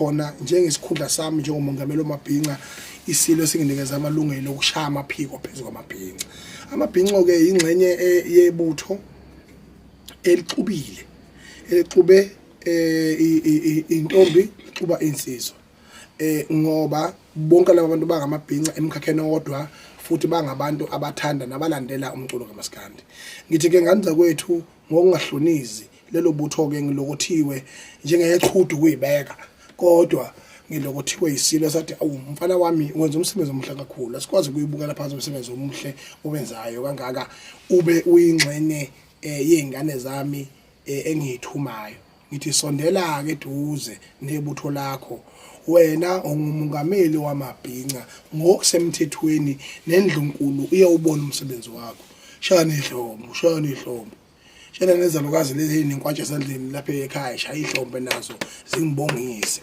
Ngikhona njengesikhundla sami njengomongameli wamabhinca, isilo esinginikeza amalungelo okushaya amaphiko phezu kwamabhinca. Amabhinco-ke yingxenye yebutho elixubile, elixube intombi ixuba insizwa, ngoba bonke laba bantu bangamabhinca emkhakheni owodwa futhi bangabantu abathanda nabalandela umculo kaMaskandi. Ngithi ke ngane zakwethu, ngokungahlonizi lelo butho-ke, ngilokothiwe njengeqhudu kuyibeka, kodwa ngilokothiwe yisilo sathi, "Awu mfana wami, wenza umsebenzi omuhle kakhulu. Asikwazi ukuyibukela phansi umsebenzi omuhle owenzayo kangaka, ube uyingxenye yey'ngane zami engiyithumayo." Ngithi sondela-ke eduze nebutho lakho. Wena ungumongameli wamabhinca ngokusemthethweni, nendlunkulu iyawubona umsebenzi wakho. Shayani ihlombe, shayani ihlombe, shayela nezalukazi lezi nenkwantshi esandleni lapha ekhaya, shaya ihlombe nazo zingibongise.